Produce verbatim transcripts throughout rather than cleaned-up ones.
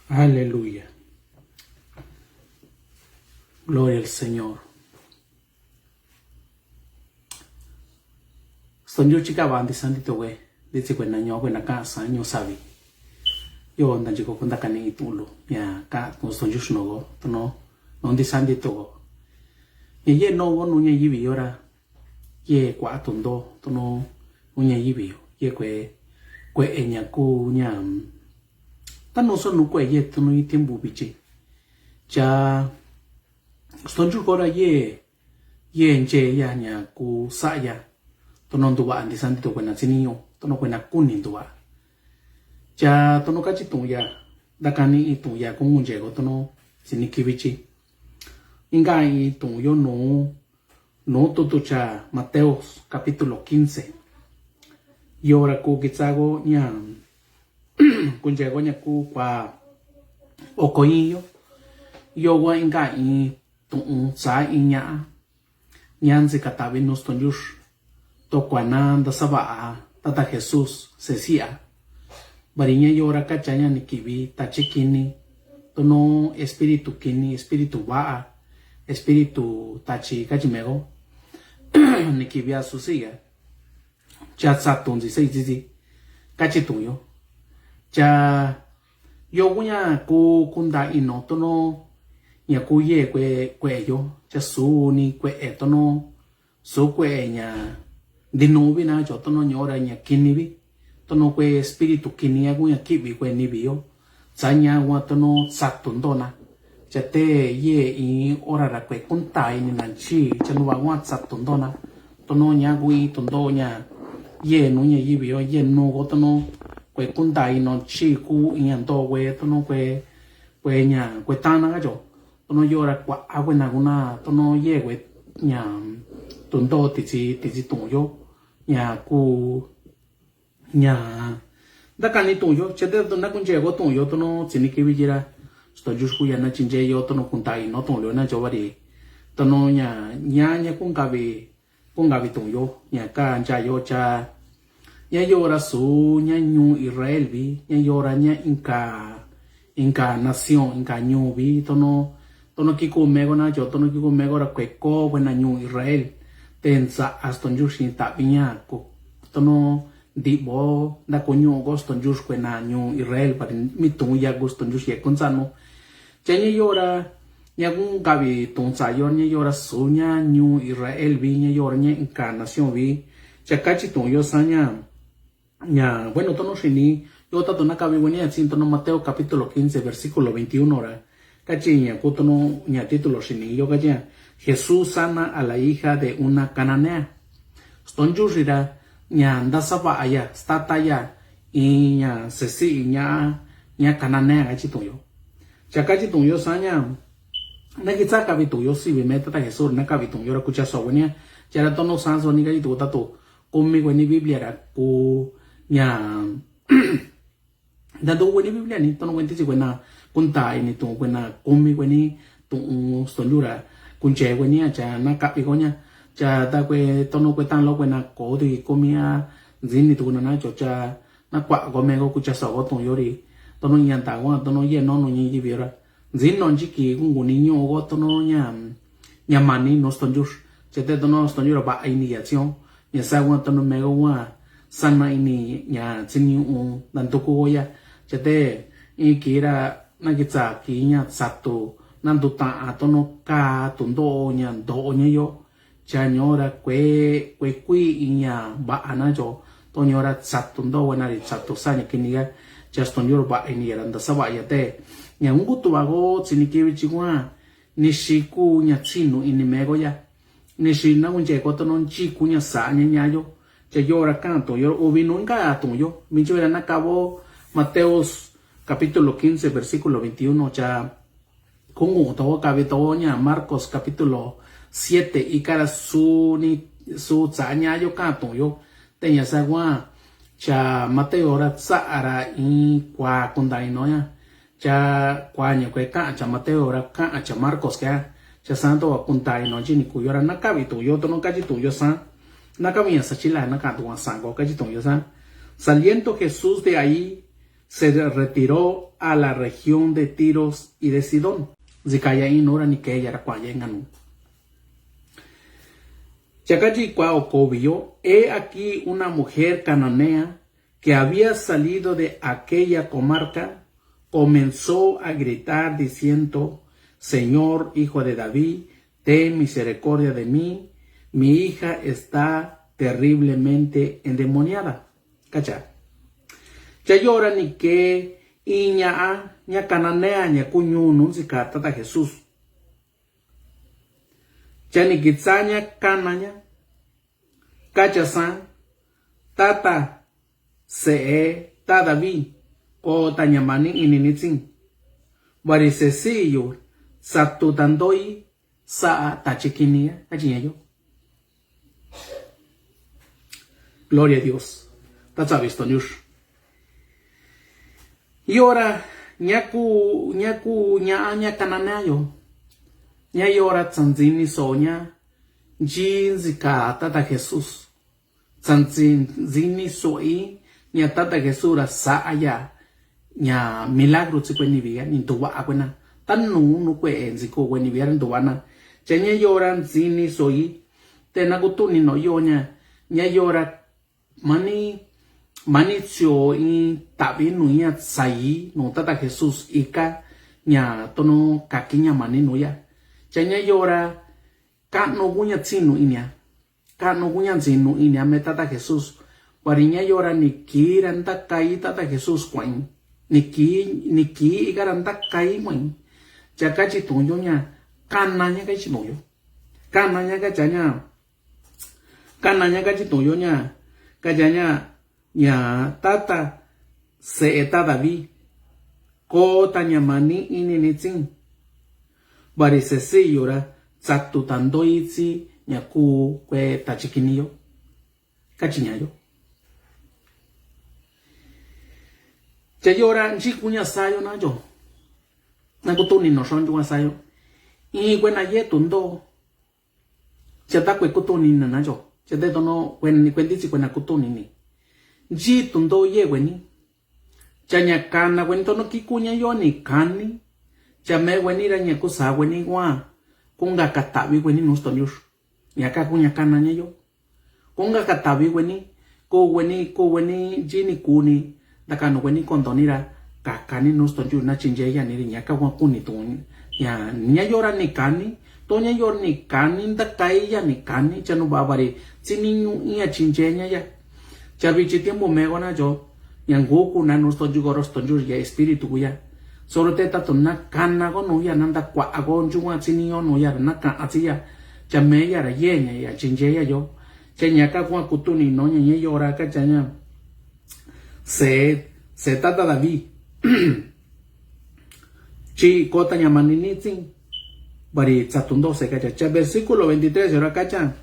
Aleluya. Gloria al Señor. Stonyu, chi kava ntisan ntitowe, ntitsi kuena ñoa kuena kasan ñusavi. Yo ntanchiko kundakani i tu'un lu ña ka tu'un stonyu xinogo tono, no ntisan ntitogo. Ña ye nogo nu ña yivi yora. Ye kua'a tundo tono nu ña yivi yo ye kue, kue'e ña ku ña, tanu so nu kue'e ye tono i tiempo vichi. Cha stonyu kora ye, ye nche ya ña ku sa'aya tono nduva'a ntisan ntito kuena tsiniñu tono kuena kuni nduva'a. Cha tono kachi tu'un ya, ntakani i tu'un ya ku nguncheko tono tsinikivi chi. Inka i tu'un yo nu, nu tutu cha Mateo capítulo quince. Yora ku kitsago ña, kuncheko ña ku kua oko iin yo. Yo wa inka i tu'un tsa i ña'a ña ntsika tavi nu stonyu, to kuana ntasava'a Tata Jesús sesi'a. Vari ña yora kacha ña ni kivi tachi kini, tono espíritu kini, espíritu va'a, espíritu tachi kachi mego ni kivi a susiga. Cha tsatu ntsi sai tsitsi kachi tu'un yo. Cha yo ku ña ku kunda ino tono ña ku ye kue, kue'e yo. Cha su ni kue'e tono, su kue'e ña ntinuvi na cho tono ña ora ña kini vi. Tono kue espíritu kini a ku ña kivi kue nivi yo. Tsa ña wa tono tsatu ntona. Cha te ye i ora ra kue kunta ini na nchi cha nuva wa tsatu ntona. Tono ña ku i tundo ña ye nu ña yivi yo ye nu ko tono kue kunta ino nchi ku i ña ndo kue tono kue, kue ña kue tana ka cho. Tono yora kua'a kuena kuna tono ye kue ña tundo titsi, titsi tu'un yo ña ku ña ntakani tu'un yo. Chete tono na kuncheko tu'un yo tono tsinikivi yira. Stonyu kuya na chinche yo tono kunta ino tu'un yo na cho vari. Tono ña ña ña kunkavi, kunkavi tu'un yo ña ka ncha yo cha ña yora su ña ñu Israel vi ña yora ña inka, inka nación inka ñu vi tono, tono kiku mego na cho tono kiku mego ra kue ko kuena ñu Israel. Te ntsa'a stonyu xi tavi ña ku tono ntivo ntakuñu'u ko stonyu kuena ñu Israel vari mi tu'un ya ku stonyu ye kuntsanu. Cha ña yora ña kunkavi tu'un tsa yo ña yora su ña ñu Israel vi ña yora ña inka nación vi. Cha kachi tu'un yo sa ña ña bueno tono xini yo tatu na kavi kueni a tsin tono Mateo capítulo quince versículo veintiuno ra. Kachi ña ku tono ña título xini yo kachi ña Jesús sana a la hija de una cananea. Stonyu xi ra ña ntasava'a ya, stata ya i ña sesi'i ña, ña cananea kachi tu'un yo. Cha kachi tu'un yo sa ña na kitsa kavi tu'un yo sivi me tata Jesús na kavi tu'un yo ra kucha so kueni a. Cha ra tono sa so ni kachi tu'un tatu kumi kueni Biblia ra ku ña ntandu kueni Biblia ni tono kuentitsi kuena kunta ini tu'un kuena kumi kueni tu'un stonyu ra kunche kueni a cha na kavi ko ña. Cha ta kue tono kue tan lo kuena ko ti kumi a ntsini tu'un na na cho cha na kua ko me ko kucha so ko tu'un yo ri. Tono ña nta ko tono ye no nu ñi yivi ra. Ntsino nchiki ku nguni ñu'u ko tono ña, ña mani nu stonyu. Chete tono stonyu ra va'a ini ya tsion. Ña sa wa tono mego wa sana ini ña tsiniñu'u ntanduku ko ya. Chete i kii ra na kitsa kii ña tsatu na ntuta'a tono ka tundo'o ña ndo'o ña yo. Cha ñora kue, kue kui i ña va'a na cho to ñora tsatu ndo wena ri tsatu sa ña kini ya. Cha stonyu ra va'a ini ya ra ntasava'a ya te ña unkutu va ko tsinikivi chi kua. Nixi ku ña tsinu ini mego ya. Nixi na kunche ko tono nchi ku ña sa ña ña yo. Cha yora ka tu'un yo uvi nu inka tu'un yo mi nchi vera na kavo Mateos capítulo quince versículo veintiuno cha kungu to kavi to ña Marcos capítulo siete i kara su ni su tsa ña yo ka tu'un yo. Te ña sa kua cha Mateo ra tsa'a ra i kua kunta ino ña. Cha kua ña kue ka'a cha Mateo ra ka'a cha Marcos ke a. Cha sa to kua kunta ino nchini ku yo ra na kavi tu'un yo tono kachi tu'un yo sa. Na kavi ña sa chila na ka'a tu'un sa ko kachi tu'un yo sa. Saliendo Jesús de ahí se retiró a la región de Tiros y de Sidón. Zikaya inu ora ni ke yara kuaya nganu. Chaka chikua okovi yo, he aquí una mujer cananea que había salido de aquella comarca, comenzó a gritar diciendo: "Señor, hijo de David, ten misericordia de mí, mi hija está terriblemente endemoniada". Kacha. Cha yora ni ke iña a ña kananea ña kuñu nunzika Tata Jesús. Cha ni kitsaña kanaña. Kacha san: Tata, Se'e ta David, kota ña mani ini nitsin. Bari sesiyu satutandoi sa'a tachikini ya, kachiña yo. Gloria a Dios. Tatsavi Xtonyux. Yora ña ku, ña ku ña'a ña kananea yo. Ña yora tsantsin ni soña. Nchi nzika Tata Jesús. Tsantsin ni so'i ña Tata Jesús ra sa'a ya. Ña milagro tsi kue ni viga ni ntuva'a kue na. Tanu nu kue nziko kue ni viga ntuva'a na. Cha ña yora ntsin ni so'i. Te na kutuni no yo ña. Ña yora mani, mani tsi o in tavi nu ña tsai nu Tata Jesús ika ña tono kaki ña mani nu ya. Cha ña yora ka'nu kuña tsinu inia. Ka'nu kuña tsinu inia me Tata Jesús. Bari ña yora ni kii ra ntakai Tata Jesús kuain. Ni kii, ni kii ika ra ntakai kuain. Cha kachi tu'un yo ña. Kana ña kachi tu'un yo. Kana ña kacha ña. Kana ña kachi tu'un yo ña, kacha ña, ña Tata, Se'e ta David. Kota ña mani ini nitsin. Bari sesiyu ra tsatutandoi tsi ña ku kue tachikini yo. Kachiña yo. Cha yora nchi kuña sayo na yo. Na kutuni no xon yo sayo. Ii kue na yetundo. Cha ta kue kutuni na na yo. Cha te tono kue ni kue ntitsi kue na kutuni ni. Nchi tundo ye kue ni. Cha ña kana kue ni tono kikuña yo ni kani. Cha me kue ni ra ña kusa kue ni kua. Kunga katavi kue ni nu Xtonyux. Ña ka kuña kana ña yo. Kunga katavi kue ni. Ku kue ni, ku kue ni, nchi ni kuni. Ntakanu kue ni kontoni ra. Kakani nu Xtonyux na chinche yani ri ña ka kua kuni tu'un. Ña, ña yora ni kani. To ña yora ni kani, ntakai ya ni kani. Cha nu babari. Tsi ni ñu iña chinche ña ya. Cha vichi tiempo mego na yo. Ña nguku na nu Xtonyux koro Xtonyux ya espíritu kuya. Soro te tatu na kana ko nu ya na ntakua ko nchua tsi ni yo nu ya na ka atsi ya. Cha me ya ra ye ña ya chinche ya yo. Cha ña ka kua kutuni no ña ña yora kacha ña. Se, se Tata David. Chi kota ña mani nitsin. Bari tsatundo se kacha. Cha versículo veintitrés yora kacha.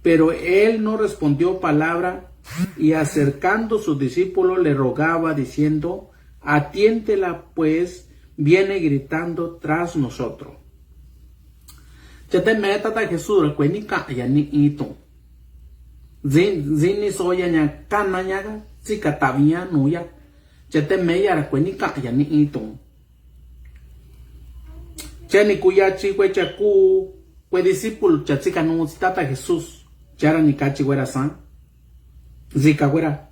Pero él no respondió palabra, y acercando sus discípulos le rogaba, diciendo: "Atiéndela, pues, viene gritando tras nosotros". Cha teme Tata Jesús ra kue ni ka'a ya ni itu. Nzi, nzi ni soya ña kana ña ka, tsi katavi ña nu ya. Cha teme ya ra kue ni ka'a ya ni itu. Cha ni kuyachi kue cha ku kue discípulo cha tsi kanu tsi Tata Jesús. Cha ra ni kachi kue ra sa. Nzika kue ra.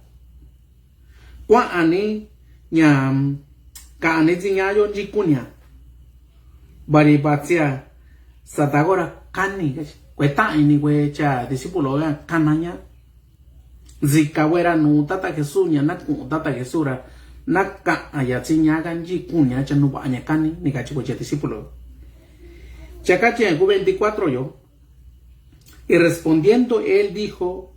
Kua'ani ña ka'ani tsi ña yo nchi kunia. Bari batsia satako ra kani. Kue ta'ini kue cha discípulo ya kana ña. Nzika kue ra nu Tata Jesús ña na ku'un Tata Jesús ra na ka'a ya tsi ña ka nchi kunia cha nu va'a ña kani ni kachi kue cha discípulo. Cha kachi ku veinticuatro yo. Y respondiendo él dijo: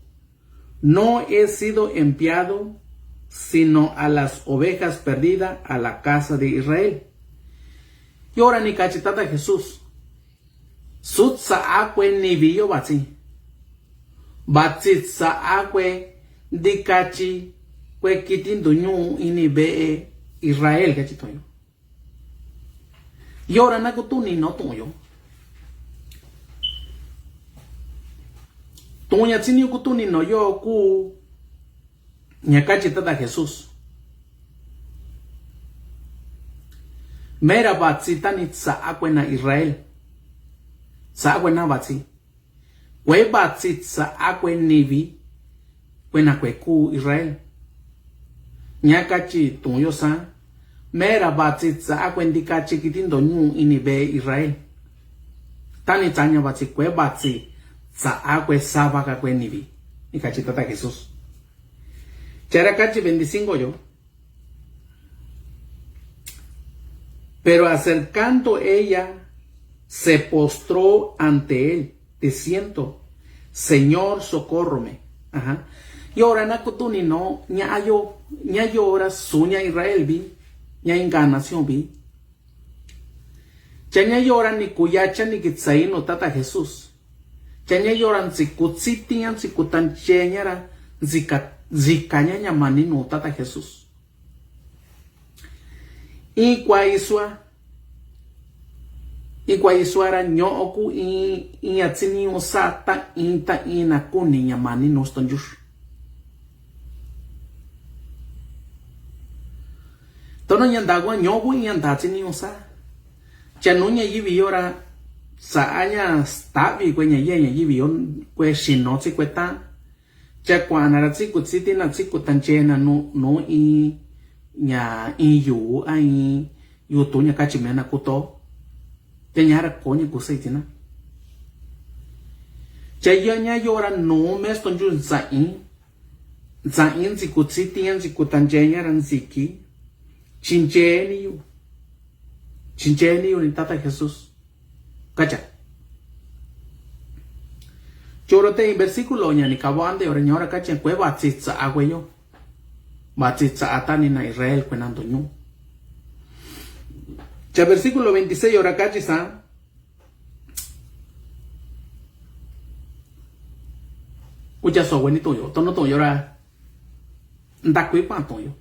"No he sido enviado sino a las ovejas perdidas a la casa de Israel". Yora ni kachi Tata Jesús. Sutsa'a kue nivi yo batsi. Batsi tsa'a kue ntikachi kue kiti nduñu'u ini ve'e Israel kachi tu'un yo. Yora na kutuni no tu'un yo. Tu'un ña tsi ni kutuni no yo ku ña kachi Tata Jesús. Mera batsi tani tsa'akue na Israel. Tsa'akue na batsi. Kue batsi tsa'akue nivi kue na kue ku Israel. Ña kachi tuyo sa, mera batsi tsa'akue ntika chi kiti ndoñu ini be Israel. Tani tsaña batsi, kue batsi tsa'akue savaka kue nivi, ni kachi Tata Jesús. Chara kachi veinticinco yo. Pero acercando ella, se postró ante él, diciendo: "Señor, socórrome". Aha. Yora na kutuni no, ña ayo, ña yora suña Israel bi, ña inka nación bi. Cha ña yora ni kuyacha ni kitsai no Tata Jesús. Cha ña yora nsi kutsitiña, nsi kutancheña ra, nsi ka, nsi kaña ña mani no Tata Jesús. Iin kua isua, iin kua isua ra ño'oku iin, iin ña tsiniñu sa ta iin, ta iin na kuni ña mani no stonjux. Tono ña nda kua ño'oku iin ña nda tsiniñu sa. Cha nu ña yivi yora sa aña stavi kue ña ye ña yivi yo kue xino tsi kue ta. Cha kuana ra tsi kutsiti na tsi kutanchena nu, nu iin ña iin yu a iin yu tu ña kachi mena kuto. Cha ña ra ko ña kusai tina. Cha ya ña yora nu me stonju ntsain. Ntsain ntsi kutsiti ña ntsi kutancheña ra ntsi ki. Chincheni yu. Chincheni yu ni Tata Jesús. Kacha. Choro te iin versículo ña ni kavande ora ña ora kachi kue batsi tsa akue yo. Batsi tsa atani na Israel kue na ndoñu. Cha versículo veintiséis ora kachi sa. Kucha so weni tuyo, tono tuyo ra. Nda kui pa tuyo.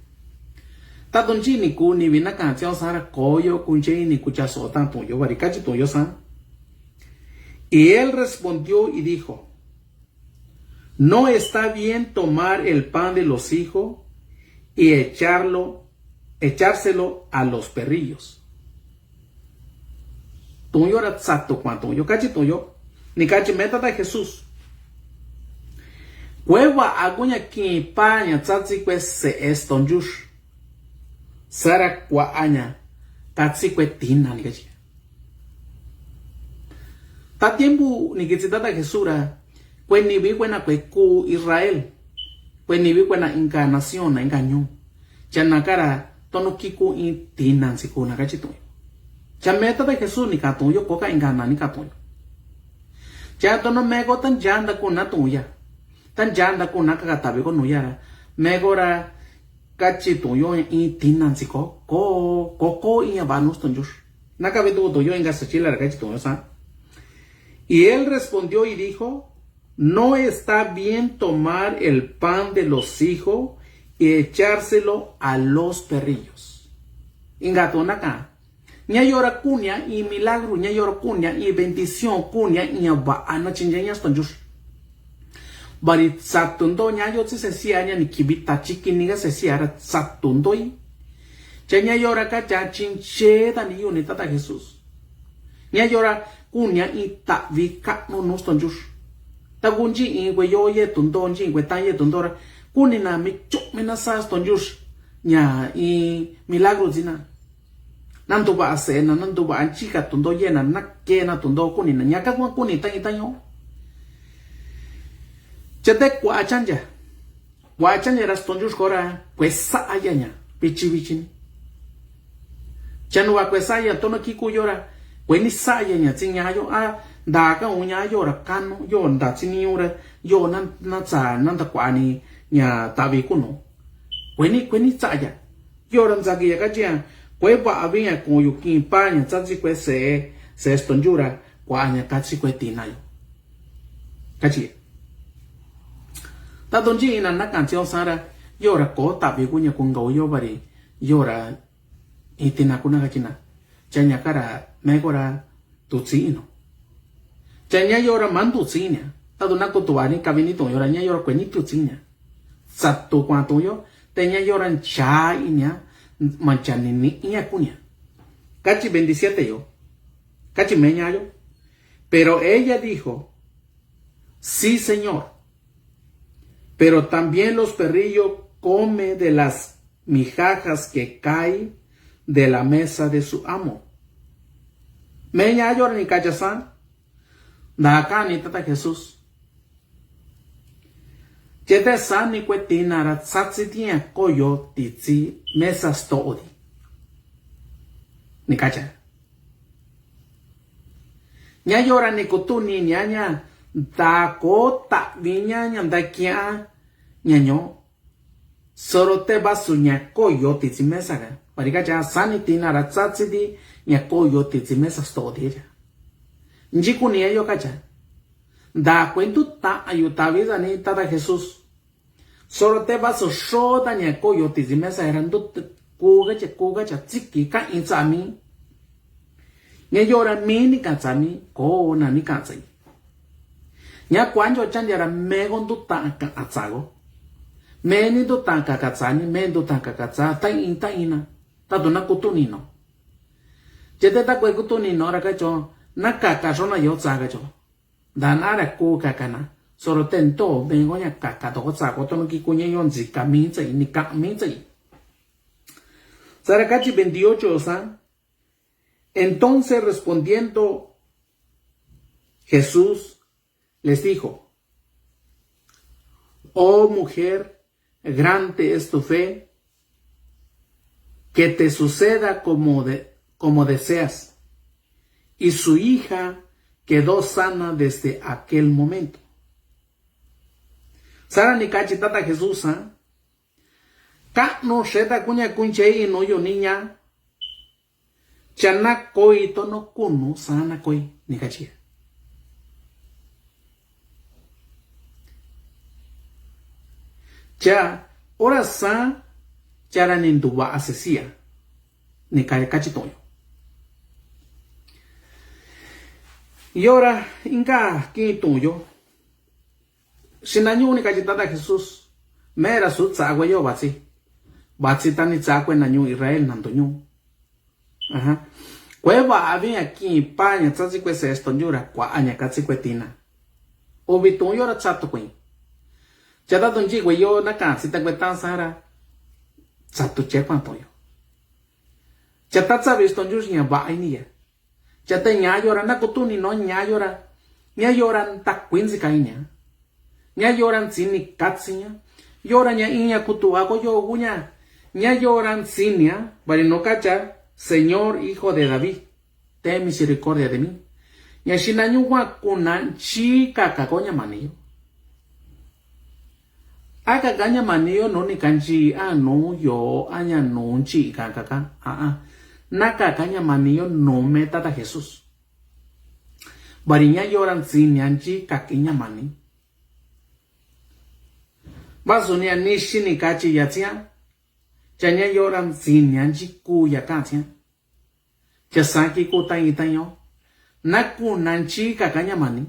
Tato nchi ni ku ni vina kanchi o sa ra koyo kunche ni kucha so tan tuyo, vari kachi tuyo sa. Y él respondió y dijo: "No está bien tomar el pan de los hijos y echarlo, echárselo a los perrillos". Tuyo ra tsatu kuan tuyo, kachi tuyo. Ni kachi me Tata Jesús. Kue va'a kuña kiin pa ña tsatsi kue se'e stonjux. Sara kua'a ña katsi kue tina ni kachi. Ta tiempo ni kitsi Tata Jesús ra, kue nivi kue na kue ku Israel, kue nivi kue na inka nación na inka ñu. Cha naka ra tono kiku iin tina ntsi ku na kachi tuyo. Cha me Tata Jesús ni ka tuyo, ko ka inka na ni ka tuyo. Cha tono meko ta nchanda ku na tuya. Ta nchanda ku na ka ka tavi ko nuya ra. Meko ra kachi tuyo iin tina ntsi ko, ko, ko, ko iin ya va nu stonjux. Naka ve tu tuyo inka sachila ra kachi tuyo sa. Y él respondió y dijo: "No está bien tomar el pan de los hijos y echárselo a los perrillos". Inka tu naka. Ña yora kunia iin milagro, ña yora kunia iin bendición, kunia iin ña va'a na chinche ña stonjux. Vari tsatu ndo ña yo tsi sesiña ni kivi ta chiki ni ka sesiña ra tsatu ndoi. Cha ña yora kacha chinche ta ni yu ni Tata Jesús. Ña yora kunia iin tavi ka'nu nu stonjux. Ta kunchi iin kue yo ye tundo, nchi iin kue ta ye tundo ra. Kuni na mi cho'me na sa stonjux. Ña iin milagro tsina. Na nduva'a se'e na, na nduva'a nchika tundo ye na, na ke na tundo kuni na. Ña ka kua kuni ta iin ta yo. Cha te kua chanya. Kua chanya ra stonjux ko ra kue sa'aya ña. Vichi vichi ni. Cha nuva kue sa'aya tono kiku yo ra. Kue ni sa'aya ña tsi ña yo a nda ka uña yo ra kanu yo nda tsi ni yo ra yo na, na tsa na nda kua ni ña tavi kunu. Kue ni, kue ni sa'aya. Yo ra ntsaki ya kachi ya, kue va'a vi ya kuyu kiin pa ña tsatsi kue se'e, se'e stonju ra, kua ña katsi kue tina yo. Kachi ya. Tato nchi ina na kanchi o sa ra, yo ra ko tavi kuña kunga yo vari, yo ra iin tina kuna kachi na. Cha ña ka ra, meko ra, tutsi ino. Cha ña yo ra ma ntutsi inia. Tatu na kutuva ni kavi ni tuyo ra ña yo ra kue ni tutsi inia. Tsatu kuan tuyo, te ña yo ra ncha inia, ma ncha ni ni inia kunia. Kachi veintisiete yo. Kachi meña yo. Pero ella dijo: "Sí, Señor, pero también los perrillos comen de las migajas que caen de la mesa de su amo." Meña yo ra ni kacha sa. Ndakani tata Jesús. Chete sani kue tina ra tsatsi tia koyo titsi mesa sto'o di. Ni kacha. Ña yora ni kutuni ña ña da ko tavi ña ña da kia ña ño. Soro te basu ña koyo titsi mesa ga. Bari kacha sani tina ra tsatsi di ña koyo titsi mesa sto'o di ya. Nji kuni yo kacha. Da kuentu ta ayu tavi dani tata Jesús. Soro te basu xo da ña koyo titsi mesa era ndu kuga cha kuga cha tsiki ka in tsami. Ña yora mi ni ka tsami ko na ni ka tsai. Ña kuanjo chan yara mego ndu ta ka atsago. Me ni ndu ta ka ka tsani me ndu ta ka ka tsa ta in ta ina. Tatu na kutuni no. Chete ta kue kutuni no ra kacho na ka ka xona yo tsa kacho. Danara ku kakana. Soro tento bengo ña kaka toko tsako tono ki kuñe yo nzi ka mi tsai ni ka mi tsai. Sara kachi veintiocho sa. Entonces respondiendo Jesús les dijo: "Oh mujer, grande es tu fe, que te suceda como de, como deseas". Y su hija quedó sana desde aquel momento. Sara ni kachi tata Jesús sa. Ka'nu xeta kuña kunchei inu yu niña. Cha nakoi tono kunu sa nakoi ni kachi. Cha ora sa chara ni nduva asesia ni kachi tu'un yo. Yora inka ki tu'un yo. Xi nañu ni kachi tata Jesús. Mera su tsa kue yo vatsi. Vatsi tani tsa kue nañu Israel nanto ñu. Kue va avi ña ki pa ña tsatsi kue se stonyu ra kua ña katsi kue tina. Uvi tu'un yo ra tsatu kue. Cha tatu nji kue yo na katsi ta kue ta sa ra. Tsatu che kua tu'un yo. Cha ta tsavi stonyu ña va ini ya. Cha te ña yora na kutuni no ña yora. Ña yora nta kuinzi kai ña. Ña yora ntsini katsi ña. Yora ña iña kutu ako yo uña. Ña yora ntsini a bari no kacha Señor, Hijo de David, ten misericordia de mí. Ña xi nañu kua kuna nchi kaka ko ña mani yo. Aka ka ña mani yo nu ni kanchi a nu yo a ña nu nchi kaka ka a a. Na kaka ña mani yo nu me tata Jesús. Bari ña yora ntsini a nchi kaki ña mani. Basu ni a nixi ni kachi ya tsia. Cha ña yora ntsini a nchi ku ya ka tsia. Cha saki ku ta i ta yo. Na kuna nchi kaka ña mani.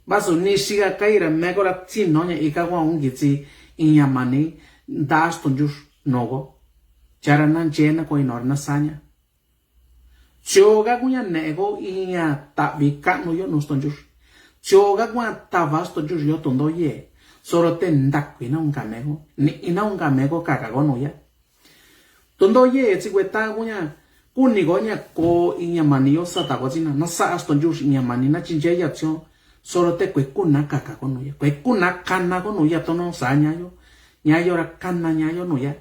Basu nixi ka kai ra meko ra tsino ña ika kua ungitsi i ña mani. Nda stonyu noko. Chara na nche na ko i nora na saña. Choka kuña neko iña tavi ka'nu yo nu stonyu. Choka kuña tava stonyu yo tundo ye. Soro te ndakui na unka meko ni ina unka meko kaka ko nu ya. Tundo ye tsi kue ta kuña kuni ko ña ko iña mani yo sata ko tsina na sa stonyu iña mani na chinche ya tsio. Soro te kue kuna kaka ko nu ya kue kuna kana ko nu ya tono sa ña yo. Ña yora kana ña yo nu ya.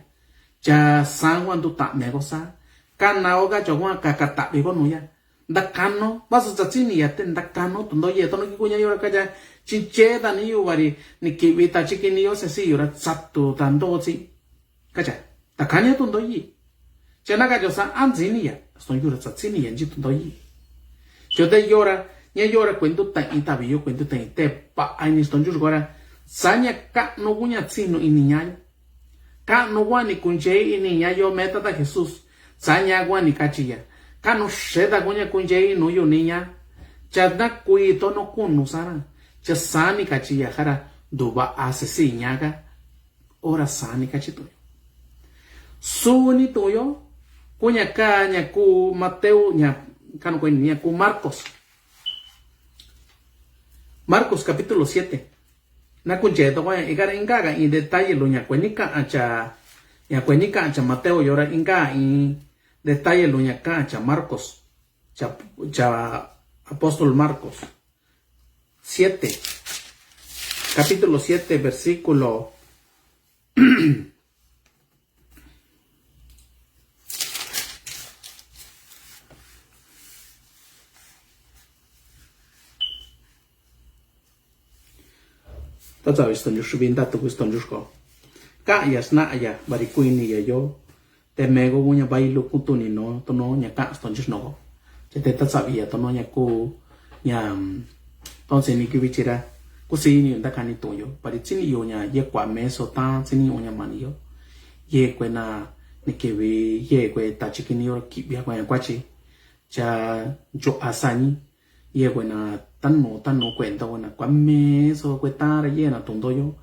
Cha sa kua ndu ta meko sa. Kana oka cho kua kaka tavi ko nu ya. Nda kano basu tsatsini ya te nda kano tundo ye tono ki kuña yora kacha. Chinche ta ni yu bari ni kivi ta chikini yo sesi yora tsatu ta ndo tsi. Kacha ta kania tundo yi. Cha na kacho sa antsini ya ston yura tsatsini ya nchi tundo yi. Cho te yora ña yora kuentu ta i tavi yo kuentu ta i te pa a ini ston yura kora. Sa ña ka'nu kuña tsinu ini ña. Ka'nu kua ni kunchei ini ña yo me tata Jesús. Sa ña kua ni kachi ya. Ka'nu xeta kuña kunchei inu yu niña. Cha na kui tono kunu sara. Cha sa ni kachi ya jara nduva asesi ña ka. Ora sa ni kachi tuyo. Su ni tuyo. ku ña ka ña ku Mateo ña kanu kueni ña ku Marcos. Marcos capítulo siete. Na kunche to ko ña ikara inka ka in detalle lu ña kueni ka cha ña kueni ka cha Mateo yora inka in detalle lu ña ka cha Marcos. Cha cha apóstol Marcos. Siete. Capítulo siete, versículo. Tatsavi stonju xuvi ndatuku stonju ko. Ka'aya sna'aya vari kuini ya yo. Teme ko ña bai lu kutuni no tono ña ka stonju no ko. Chete tatsavi ya tono ña ku ña. Entonces ni kivi chira kusini ndakani tuyo. Vari tsini yo ña ye kua meso ta tsini yo ña mani yo. Ye kue na ni kivi ye kue tachikini yo kivi ya kue ña kuachi. Cha yo asani. Ye kue na tanu tanu kuenta kue na kua meso kue tara ye na tundo yo.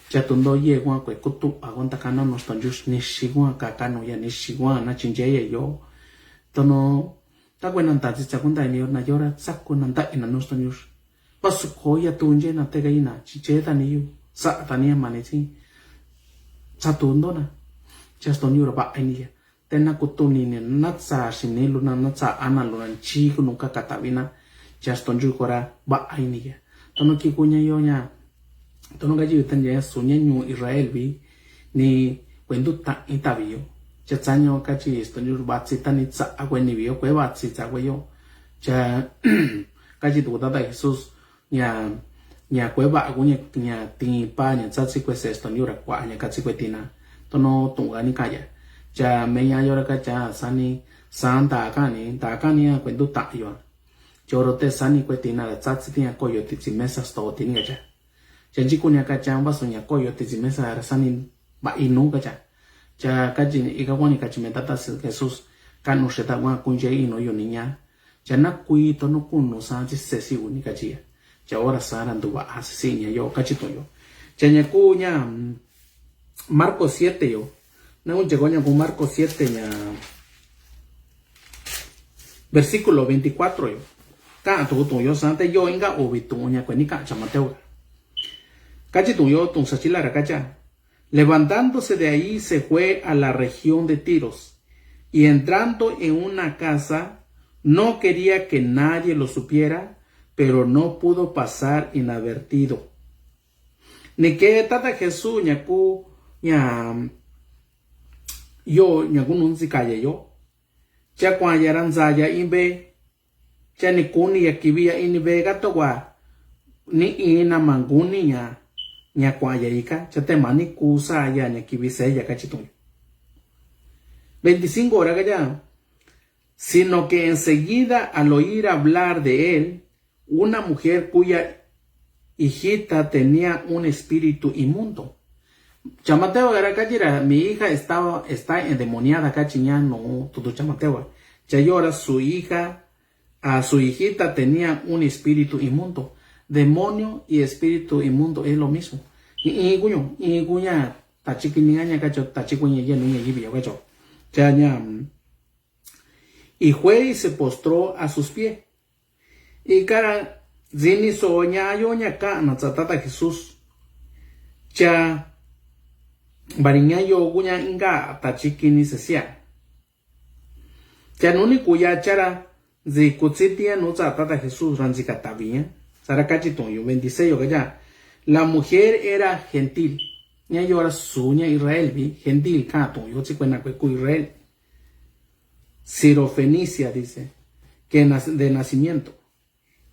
Cha tundo ye kua kue kutu agon takana no stonju nixi kua kakanu ya nixi kua na chinche ye yo. Tono ta kue na ndatsi tsaku ndaini yo na yora tsaku na ndaina no stonju. Pasu ko ya tunche na teka ina chinche tani yo. Sa tani ya mani tsi. Sa tundo na. Cha stonju ra ba ini ya. Tena kutuni ni natsa sini luna natsa ana luna chiku nunka katavina. Cha stonju kora ba aini ya. Tono kiku ña yo ña. Tono kaji utan ya suña ñu Israel vi ni kuendu ta itavi yo. Cha tsaño kaji stonju batsi tani tsa akue ni vi yo kue batsi tsa kue yo. Cha kaji tu tata Jesús ña ña kue va'a ku ña ña tin pa ña tsatsi kue sesto ni ora kua ña katsi kue tina. Tono tu'un kani kaya. Cha meña yora kacha sani san ta kani ta kani ña kue ndu ta yo. Choro te sani kue tina ra tsatsi tiña koyo titsi mesa sto tini kacha. Cha nchi ku ña kacha vasu ña koyo titsi mesa ra sani va inu kacha. Cha kachi ika kuani kachi me tata Jesús kanu xeta kua kunche inu yo niña. Cha na kui tono kunu san tsi sesi uni kachi ya. Cha ora san ra nduva a sesi ña yo kachi to yo. Cha ña ku ña Marcos siete yo. Na un cheko ña ku Marcos siete ña versículo veinticuatro yo. Ka tu tu yo san te yo inka uvi tu ña kue ni ka cha Mateo. Kachi tu yo tu sa chila ra kacha. Levantándose de ahí se fue a la región de Tiros, y entrando en una casa, no quería que nadie lo supiera, pero no pudo pasar inadvertido. Ni ke tata Jesús ña ku ña yo ña ku nuntsi kaya yo. Cha kuaya ra ntsaya in ve. Cha ni kuni ya kivi ya ini ve ka to kua ni ina ma kuni ña ña kuaya ika cha te ma ni kusa ya ña kivi seya kachi tu. Veinticinco ora kaya. Sino que enseguida al oír hablar de él, una mujer cuya hijita tenía un espíritu inmundo. Cha Mateo era kachi ra mi hija estaba está endemoniada kachi ña no tutu cha Mateo. Cha yora su hija a su hijita tenía un espíritu inmundo. Demonio y espíritu inmundo es lo mismo. Iin kuño iin kuña tachikini ña kacho tachikuña ye nuña yivi yo kacho. Cha ña. Y fue y se postró a sus pies. Ika ra ntsi ni soña yo ña kana tsa tata Jesús. Cha vari ña yo kuña inka tachikini sesia. Cha nuni kuya chara ntsi kutsi tia nu tsa tata Jesús ra ntsi kataviña. Sara kachi tu yo veintiséis yo kaya. La mujer era gentil. Ña yo ra su ña Israel vi gentil ka tu yo tsi kuena kue ku Israel. Sirofenicia, dice, que de nacimiento.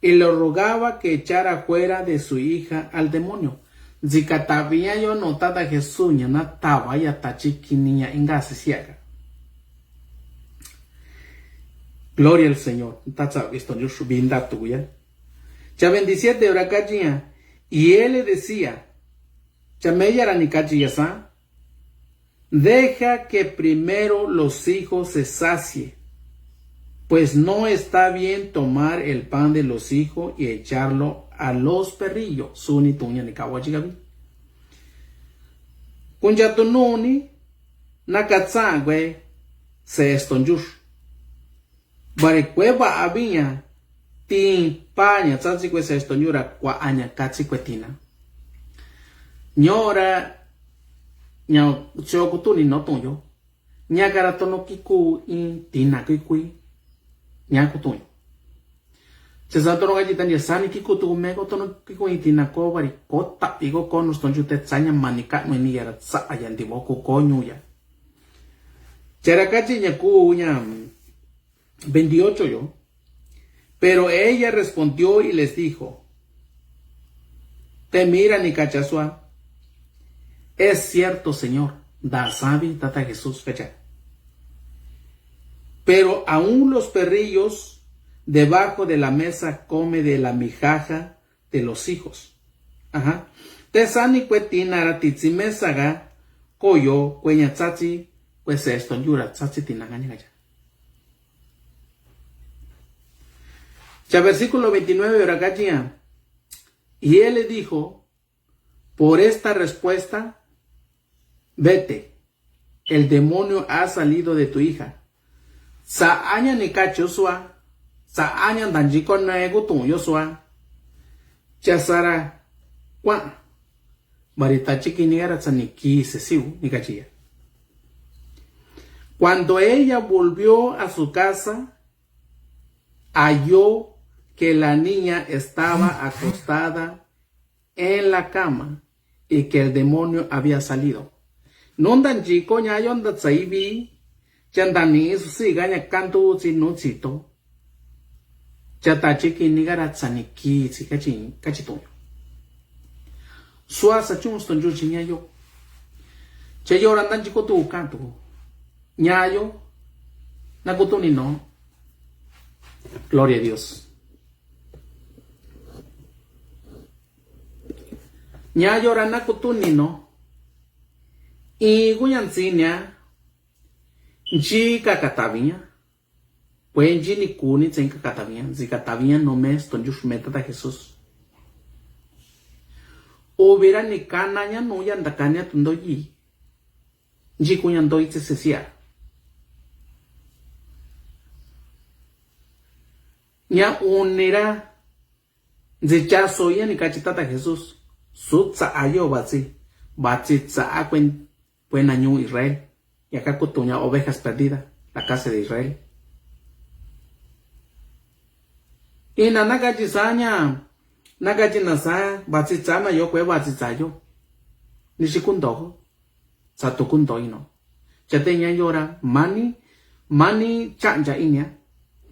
Y le rogaba que echara fuera de su hija al demonio. Ntsi kataviña yo no tata Jesús ña na tava ya tachikini ña inka sisiaka. Gloria al Señor. Tatsa visto yo vinda tuya. Cha veintisiete ora kachiña. Y él le decía. Cha meya ra ni kachi ya sa. Deja que primero los hijos se sacie, pues no está bien tomar el pan de los hijos y echarlo a los perrillos. Suni tuña ni kawa chigabi. Kuncha tununi na katsa gwe se'e stonchux. Bari kueva'a viña tin paña tsatsi kue se'e stonchux ra kuaña katsi kue tina. Ñora ña tsi o kutu'ni no tu'un yo. Ñakara tono kikui tina kikui. Ña kutu'un yo. Tsi sa tono kachi tania sani kikui tuku meko tono kikui tina ko bari ko ta'i ko ko no stonchux te tsaña mani ka'nu ini yara tsa'a ya ntivo ku ko ñuya. Chara kachi ña ku ña veintiocho yo. Pero ella respondió y les dijo, te mira ni kacha sua, es cierto, Señor, da sabi tata Jesús kacha. Pero aún los perrillos debajo de la mesa come de la migaja de los hijos. Aha. Te sani kue tina ra titsi mesa ga koyo kue ña tsatsi kue se'e stonchux ra tsatsi tina ga ña kacha. Cha versículo veintinueve ora kachi ña. Y él le dijo, por esta respuesta, vete, el demonio ha salido de tu hija. Tsa'aña ni kachi sua, tsa'aña ntanchi ko ne kutu'un yo sua. Cha sara kua'a. Bari tachiki ni kara tsani ki sesiu ni kachi ya. Cuando ella volvió a su casa, halló que la niña estaba acostada en la cama y que el demonio había salido. Nunta nchiko ña yo nta tsaivi, cha nta ni susi ga ña kantu tsi nu tsito. Cha tachiki ni kara tsani ki tsi kachi, kachi tu'un yo. Sua sa chun stonchux chi ña yo. Cha yora nta nchiko tu kantu. Ña yo. Na kutu'ni no. Gloria a Dios. Ña yora na kutu'ni no. Ii kuña ntsi nia. Nchi kakataviña. Kue nchi ni kuni tsen kakataviña. Ntsi kataviña no me stonchux me tata Jesús. Uvira ni kana ña nu ya nta kania tu ntoyi. Nchi kuña ntoyi tsi sesia. Ña unira ntsi chaso ya ni kachi tata Jesús. Su tsa'a yo vatsi. Vatsi tsa'a kue, kue nañu Israel. Ya kaku tuña ovejas perdidas. La casa de Israel. Ina na kachi sa ña. Na kachi na sa vatsi tsa na yo kue vatsi tsa yo. Ni xi kunto. Sa tu kunto ino. Cha te ña yora mani, mani cha'ancha inia.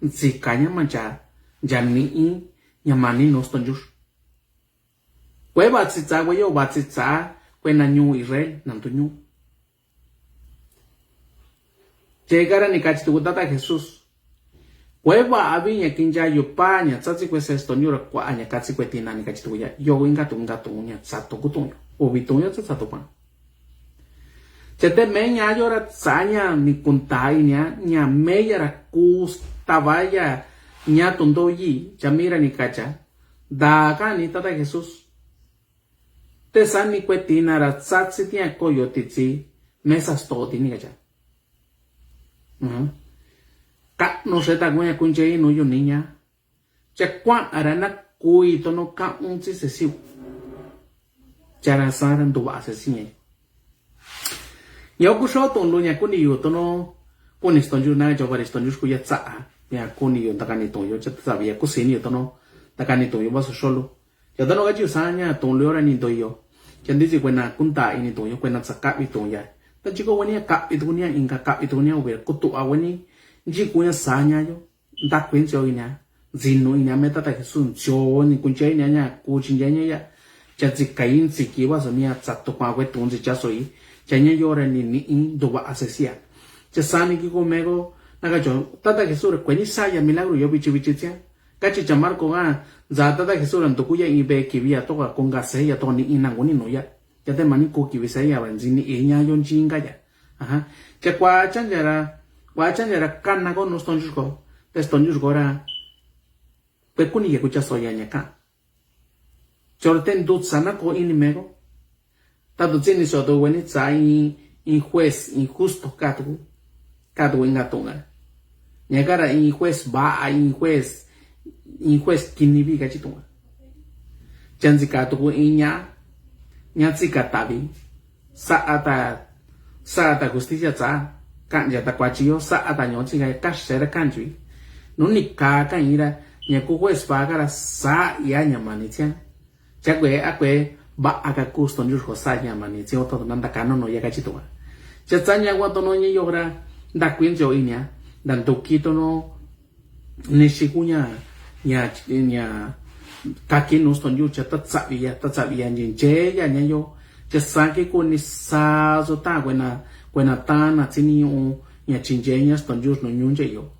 Ntsika ña mancha, ncha ni'i, ña mani nu stonchux. Kue vatsi tsa kue yo vatsi tsa, kue nañu Israel, nantu ñu. Chekara ni kachi tuku tata Jesús. Kue va'a viña kincha yo paña tsatsi kue sesto ñura kuaña katsi kue tina ni kachi tuku ya. Yo inka tu'un inka tu'un ña tsa tuku tu'un yo. Uvi tu'un yo tsa tsa tu'un pa. Cha te me ña yora tsaña ni kunta inia ña meyara kustava ya ña tunto yi cha mira ni kacha. Daka ni tata Jesús. Te sani kue tina ra tsatsi tia koyo titsi mesa stoti ni kacha. Ka'nu seta kuña kunchei nu yu niña. Cha kua'ara na kui tono ka'un tsi sesiu. Chara sara nduva'a sesiñe. Ña kuxo tu'un lu ña kuni yu tono kuni stonyu na yo vari stonyu kuya tsa'a. Ña kuni yu takani tu'un yo cha tsavi ya kusini yu tono takani tu'un yo vaso xolu. Cha tono kachi yu saña tu'un lu yora ni ntoyo. Cha ntitsi kuena kunta ini tu'un yo kuena tsakavi tu'un ya. Ta chiko weni ya kavi tu'un ya inka kavi tu'un ya uvira kutu'a weni. Nchi kuña saña yo. Nta kuensi o inia. Ntsinu inia me tata Jesús ntsio ni kunchei inia ña kuchinchei inia ya. Cha ntsi kai ntsi ki vaso nia tsa tukuan kue tu'un ntsi chaso i. Cha ña yora ni ni'i nduva'a sesia. Cha sani ki ko meko na kacho tata Jesús ra kueni saya milagro yo vichi vichi tsia. Kachi cha Marko ka ntsa tata Jesús ra ntuku ya in ve kivi ya toka kunka se ya toka ni ina nguni nu ya. Cha te mani ku kivi se ya va ntsi ni iña yo nchinka ya. Aha. Cha kua chancha ra kua chancha ra kana ko nu stonyu ko. Te stonyu ko ra kue kuni ya kucha so ya ña ka. Chora te ndutsa na ko ini meko. Tatu tsini so to weni tsa in, in juez injusto ka tuku. Katuku inka tu'u ka. Ña kara in juez va'a, in juez, in juez kini vi kachi tu'u ka. Chansi katuku in ña'a, ña'a tsika tavi. Sa'a ta, sa'a ta justicia tsa, ka'anja ta kuachi yo, sa'a ta ño'o tsika kaxe ra kanchui. Nuni kaka ira, ña ku juez va'a kara sa ia ña mani tsia. Chakue, akue, va'a ka ku stonyu ko sa ña mani tsia, oto na nda kanono ya kachi tu'u ka. Cha tsa ña wa tono ña yo ra, nda kuincho inia, nda nduki tono, Nixi ku ña, ña, ña, kaki nu stonyu cha tatsavi ya, tatsavi ya, nyi nche ya ña yo. Cha saki ku ni sa so ta kuena, kuena ta na tsini u, ña chinche ña stonyu nu ñu nche yo.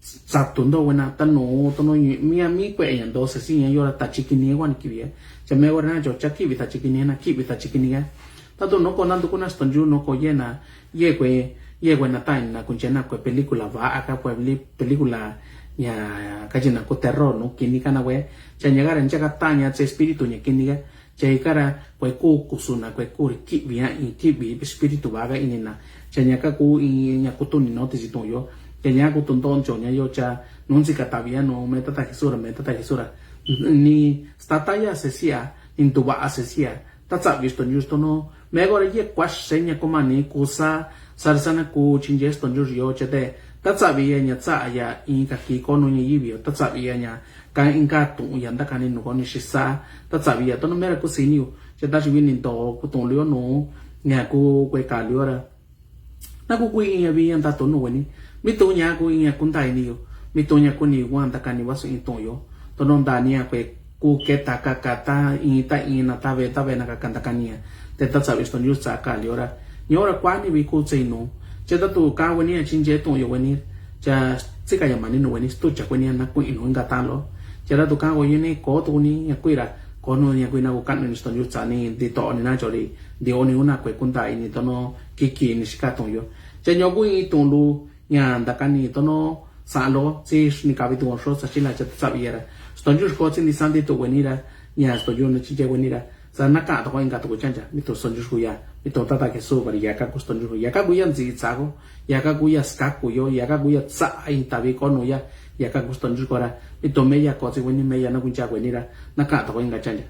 Sa tu ndo kuena ta nu, to no mi a mi kue ña ndo se si ña yo ra ta chikini kuan kivia. Cha me kuena cho cha kivi ta chikini na, kivi ta chikini ya. Tatu noko nandu kuna stonyu noko yena, yekue, yekue na taina kunchena kue película va'a ka kue li-, película ña kachina ku terror nu kini kana kue. Cha ña kara nchaka taña che espíritu ña kini ka. Cha ikara kue ku kusuna kue ku kivi ya in kivi espíritu va'a ka inina. Cha ña ka ku in ña kutu ni no tisi tu'u yo. Cha ña kutu ntoncho ña yo cha nunsi ka tavia no me tata Jesús ra, me tata Jesús ra. Ni stataya sesia, ni ntuva'a sesia. Tatsavi stonyu stono, mekora yekua seña kumani kusa, sarsana ku chinche stonyu yo chete. Tatsavi ya ña tsa ya inka ki kono ña yivi yo, tatsavi ya ña ka inka tu'u ya nda kani nu koni sisa, tatsavi ya tono mera kusini yo, cheta si wini nto kutu'u lio nu, ña ku kue ka lio ra. Na ku kui iña vi iña nda tono weni. Mi toña ku iña ku nda ini yo. Mi toña ku ni wa nda kani wa su in toño yo. Tono nda ni a kue ku ke ta ka ka ta in ta in na ta ve ta ve na ka ka nda kani a. Te tatsavi stonyu tsa ka lio ra. Ño ra kua ni vi ku tse inu. Che tatu ka weni a chinche toño yo weni. Cha tsika ya mani nu weni stu cha kweni a na ku inu inka ta lo. Che tatu ka weni ko tu ni ña kui ra. Ko nu ña kui na ku kanu ni stonyu tsa ni di to ni na chori. Di oni una kue ku nda ini tono kiki ni sika toño yo. Cha ño ku in toño lu ña nda kani tono sa lo tsi ni kavi toño so sa chila cha tatsavi ya ra. Stonyu ko tsi ni sandi tu weni ra. Ña stonyu ni chinche weni ra. Sa na ka to ko inka to ko chancha. Mi to stonyu ku ya. Mi to tata Jesús vari ya ka ku stonyu ku ya ka ku ya nzi tsa ko. Ya ka ku ya ska ku yo. Ya ka ku ya tsa in tavi ko nu ya. Ya ka ku stonyu ko ra. Mi to me ya ko tsi weni me ya na ku ncha weni ra. Na ka to ko inka chancha.